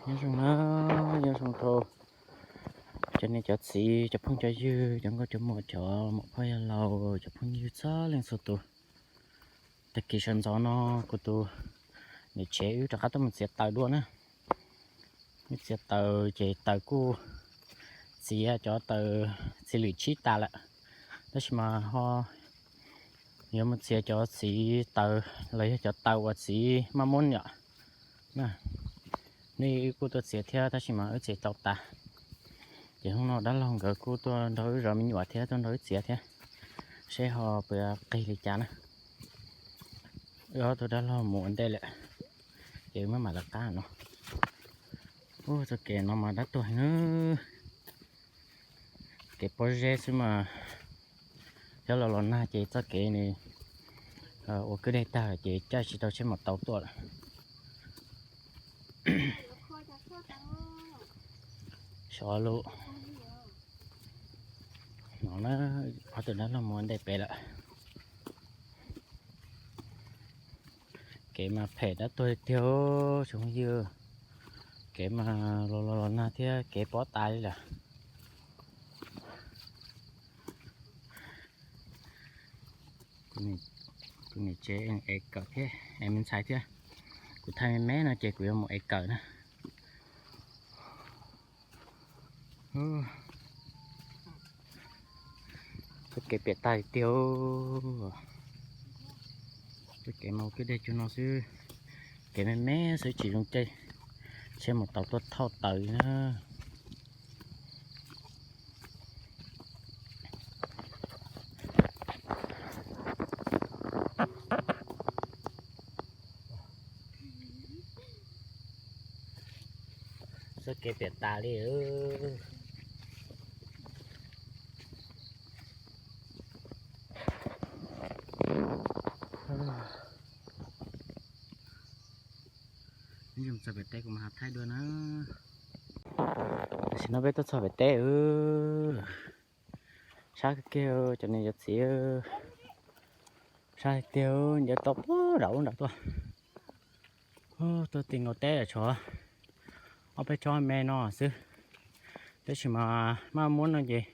Nyob zoo na, nyob zoo rau cov niam cov txiv, cov phooj cov ywg, cov nkauj cov muam, cov muam phauj yawg laus, cov phooj ywg txhua leej txhua tus. Tag kis sawv ntxov no kuv tus niam tsev wb rov qab tuaj mus txiav taws dua na. Wb txiav taws ces taws kuj txiav cov taws txiv lwm tshib tas lawm, tab sis mas ho yuav mus txiav cov txiv taws los yog cov taws uas txiv maj muab yom. Nej wb kuj tuaj txiav thiab tab sis mas wb txiav tau tas. Ces hnub no dab laug nkawd kuj tuaj nrog wb zov me nyuam thiab tuaj nrog wb txiav thiab, seb ho puas qig li cas na. Wb ob tug dab laug mus ua ntej lawm, ces wb mam lawv qab no. Ua txoj kev no mas dab tuag heev na. Kev pob zeb xwb mas, cov los los nag ces txoj kev nws ua kwj deg tag ces caij tsis tau tsheb maus taus tuaj lawm. Sov lub no na, ob tug dab laug mus ua ntej pem lawm. Kev mas phem dab tuag tiag tiag tsoom phooj ywg. Kev mas los los los nag thiab kev pob tas li lawm. Kuv niam tsev ev kawm thiab ev me ntxhais thiab. Kuv thaij me me no ces kuv yuav mus ev kawm na. Txoj kev piam tag tiag. Txoj kev mas ua kwj deg cuag no xwb, kev me me xwb tsis zoo caij tsheb maus taus tuaj thauj taws li na. Txoj kev piam tas li. Txog pem teb kuv mam thaij dua na. Tam sim no peb tuaj txog pem teb. Sab kiag cov niam cov txiv, sab tiag, ncaws tau puag nram ub nram tuaj. Tuaj ti nkaus teb tshuav ob peb tsob me no xwb, tab sis mas maj muab no ces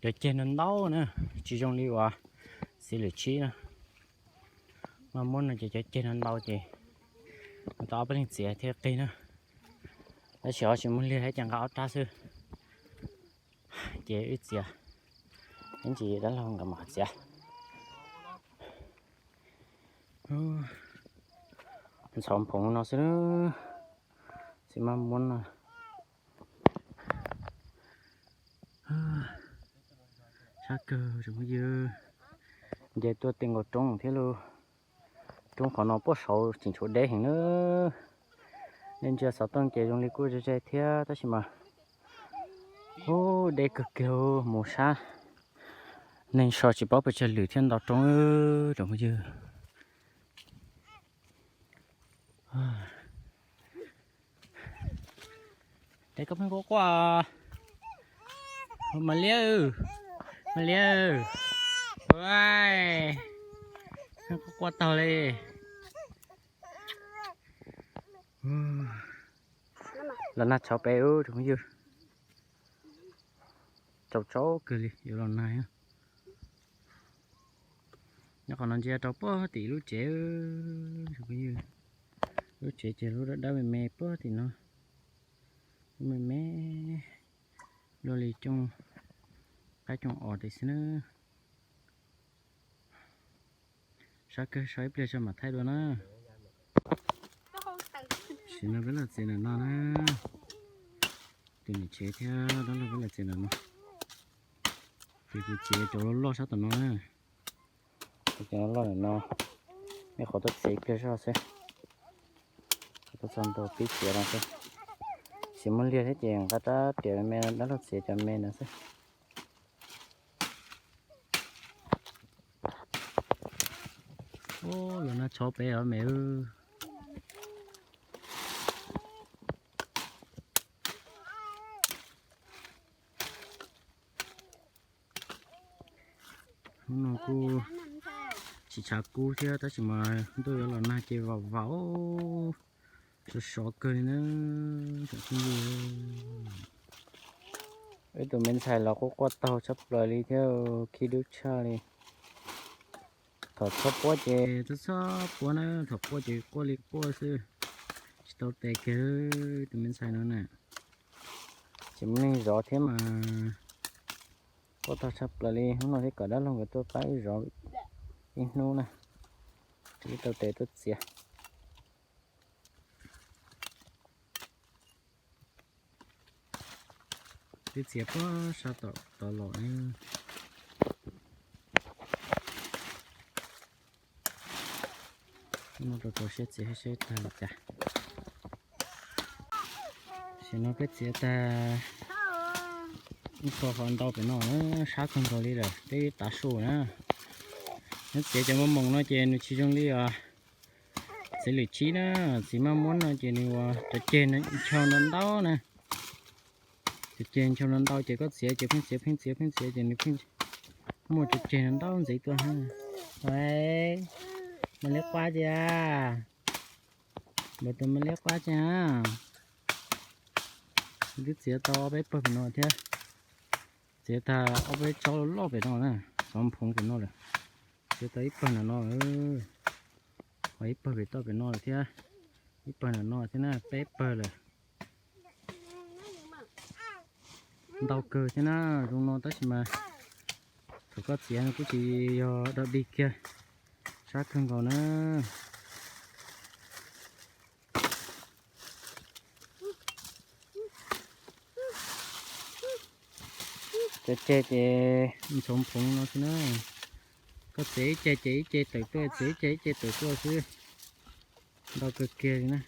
cov ceg no ntau na, tsis zoo li uas txiv lwm tshib na. Maj muab no ces cov ceg no ntau ces tau ob peb leeg txiav thiaj qig na. Tab sis ho tsis muaj liag thiab ces nqa ob rab xwb. Ces wb txiav, ib ntsis dab laug nkawd mam txiav. Ntxhov phoov no xwb, txiv maj muab no. Sab kawg tsoom phooj ywg, nce tuaj ti nkaus roob thiab lauj. Roob qhov no puag saud tseem tshuav deb heev na. Nej ntsia xov tooj ces zoo li kuj ze ze thiab tab sis mas, ub, deb kawg kiag, mus sab neeg so tsis paub pes tsawg lwm thiab nto roob tsoom phooj ywg. Ces koj pheej quaj quaj, Mas Liab, Mas Liab, quaj quaj taug li. Los nag tshauv pem tsoom phooj ywg, tsaus tsaus kawg li yuav los nag. Nyob qhov no ntsia rau puag tim lub tsev, tsoom phooj ywg, lub tsev ces lub dawb dawb me me puag tim no, lub me me luaj li cooj qaib cooj os tim xwb na. Sab kawg, so ib pliag tso mam thaij dua na. Tam sim no peb los txiav ntawm no na. Tus niam tsev thiab dab laug peb los txiav ntawm no. Ces kuv txiav cov loj loj sab tom no na. Cov loj loj ntawm no, nej qhov tuaj txiav ib pliag zog xwb. Tuaj txog ntua pib txiav no xwb. Txiav muaj liag thiab ces nqa rab riam me me, dab laug txiav cov me ntawd xwb. Ub, los nag tshauv pem os me. Hnub no kuj tsis tshav kub thiab tab sis mas ntuj yuav los nag ces vam vam. Sov sov kawg li na, tsoom phooj ywg. Wb tus me ntxhais los quaj quaj taug tshaj plaws li thiab, khib dub tshaj li. Thaum txhob puab ces txhob txhob puab na, thaum quaj ces quaj li quaj xwb, tsis tau tes kiag tus me ntxhais no na. Tsis muaj neeg zov thiab mas, quaj taug tshaj plaws li. Hnub no thiaj kom dab laug nkawd tuaj pab wb zov ib hnub na, wb tau tes tuaj txiav. Twb txiav puag sab tom tod los. Hnub no rau rau siab txiav seb tag li cas. Tam sim no peb txiav tag ib qho ho ntau pem no na, sab kawg nkaus li lawm, peb tav su na. Nyob txiav cov mos moos no ces nws tsis zoo li os. Txiv lwm tsib na, txiv maj muab no ces nws ua cov ceg ncho ntau ntau na. Cov ceg ncho ntau ntau ces koj txiav ces pheej txiav pheej txiav pheej txiav ces nws pheej muaj cov ceg no ntau ntxiv tuaj. Mas liab quab cia, npawg tus mas liab quab cia. Twb txiav tau ob peb pawg pem no thiab, txiav tag ob peb tsob loj loj pem no na, xov phoov pem no lawm. Txiav tau ib pawg nram no, ho ib pawg pem toj pem no lawm thiab, ib pawg nram no thiab na, peb pawg lawm. Ntau kawg thiab na, zoo no tab sis mas thaum koj txiav no kuj tsis yog dog dig kiag, sab kawg nkaus na. Cov ceg ces ntxhov phoov no xwb na, koj txiav ib ceg ces ib ceg tawm tuaj, txiav ib ceg ib ceg tawm tuaj xwb, ntau kawg kiag li na.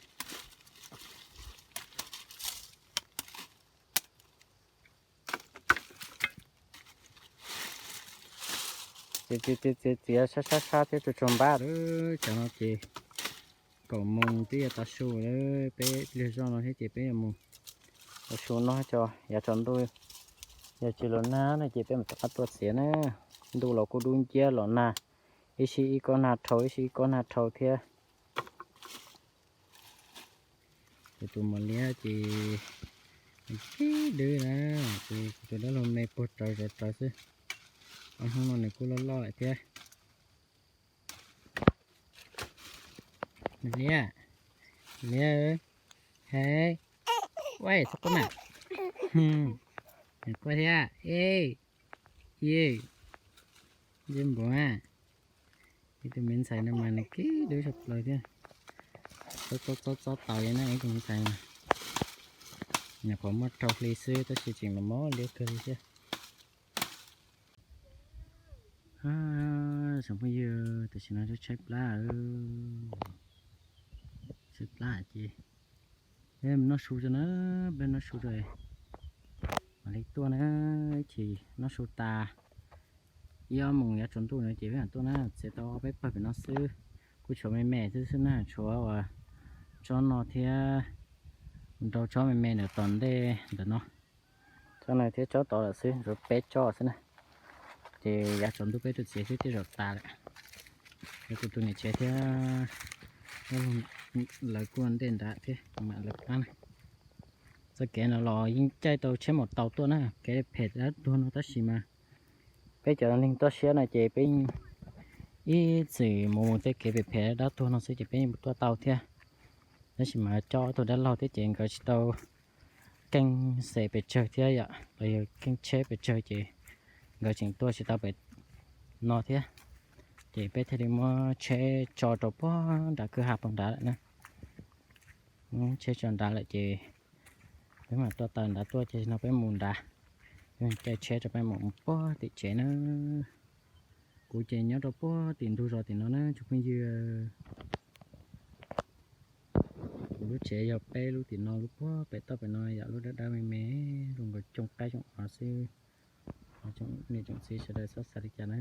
Txiav txiav txiav txiav sab sab sab thiab tsuag tsuag npab lawm, tsam no ces kaum moos twb yuav tav su lawm, peb lig zoj no thiab ces peb yuav mus tav su noj tso, yav tsaus ntuj yog tsis los nag no ces peb mam rov qab tuaj txiav na. Ntuj los kuj dub nciab los nag, ib sij ib kob nag rhau ib sij ib kob nag rhau thiab. Kuv tus mos liab ces nws khib dub na, ces kuv tus dab laug me puag rawv zov rawv xwb. Ob hnub no nws kuj loj loj thiab. Liab, liab, hei, ua txhob quaj na, quaj thiab, ej, ej, ntsej muag. Ib tug me ntxhais no mas nws khib dub tshaj plaws thiab. Txob txob txob txob taus li na ib tug me ntxhais no. Nyuam qhuav muaj rau hli xwb tab sis tseem los mos liab kawg li thiab. Tsoom phooj ywg, tam sim no tshaib plab, tshaib plab ces peb noj su tso na, peb noj su tso mam li tuaj na. Ib chim noj su tas ib ob moos yav tsaus ntuj no ces peb mam tuaj na. Txiav tau ob peb pawg pem no xwb, kuj tshuav me me xwb xwb na, tshuav uas tsob no thiab nrau tsob me me ntawm tom ntej ntawm no. Tsob no thiab tsob tod lawm xwb, tshuav peb tsob xwb na. Ces yav tsaus ntuj peb tuaj txiav xwb tej zaum tas lawm. Yog kuv tus niam tsev thiab lawv kuj ntej nrad thiab mam lawv qab na. Txoj kev no los yeej caij tau tsheb maus taus tuaj na, kev phem dab tuag no tab sis mas peb cov neeg toj siab no ces peb ib txwm mus tej kev phem phem dab tuag no xwb ces peb yeej mus tuaj tau thiab. Tab sis mas coj ob tug dab laug thiab ces nkawd tsis tau keej xes pes tsawg thiab yom, los yog keej tsheb pes tsawg ces nkawd tseem tuaj tsis tau pem no thiab. Ces peb thiaj li muab tsheb tso rau puag nram kwj ha puag nrad lawm na. Muab tsheb tso nrad lawm ces peb mam tuaj taw nrad tuaj, ces no peb mus nrad, peb caij tsheb rau peb mus puag tim tsev na. Kuv ces nyob rau puag tim ntug zos tim no na tsoom phooj ywg. Kuv lub tsev yog peb lub tim no, lub puag pem toj pem no yom, lub dawb dawb me me, zoo nkaus cooj qaib cooj os xwb. Niam tsoom txiv sawv daws txhob xav li cas na.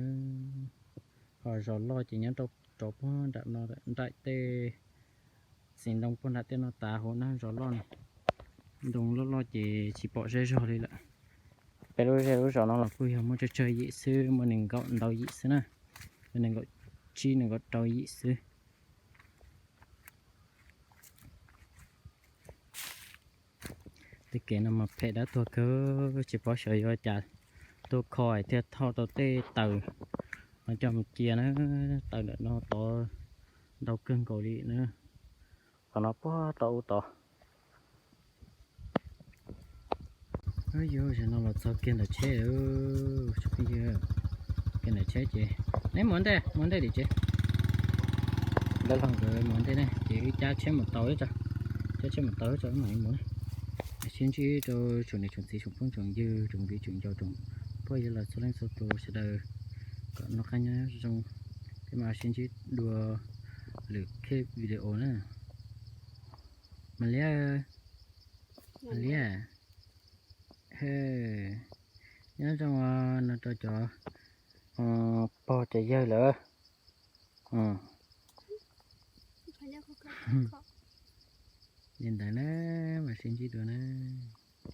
Ho zos loj ces nyob rau puag nram no, nraim tej txiv ntoo puag nram tej no tas huv na zos loj no. Ntoo loj loj ces tsis pom zej zog li lawm. Peb lub zej lub zos no los kuj yog muaj tsawg tsawg yim xwb, muaj nees nkaum ntau yim xwb na, nees nkaum tsib nees nkaum rau yim xwb. Tej kev no mas phem dab tuag kawg, tsis paub xyov yuav cas tuaj kho thiaj thauj tau tej taws no coj mus cia na. Taws ntawm no tod ntau kawg nkaus li na. Qhov no puag tod ub tod. Yog zaum no los txog kiag ntawm tsheb, kiag ntawm tsheb ces neb mus ntej, mus ntej tim tsev. Dab laug nkawd mus ntej ne ces wb cab tsheb mus tau, cab tsheb mus tau tso mam mus na. Sib ntsib rau tsoom niam tsoom txiv tsoom phooj tsoom ywg tsoom viv tsoom ncaus tsoom phooj ywg los txhua leej txhua tus sawv daws kom noj qab nyob zoo. Peb mam sib ntsib dua lwm khej video na. Mas liab, mas liab, nyob zoo no rau cov pog cov yawg lawm. Li ntawd na, mam sib ntsib dua na.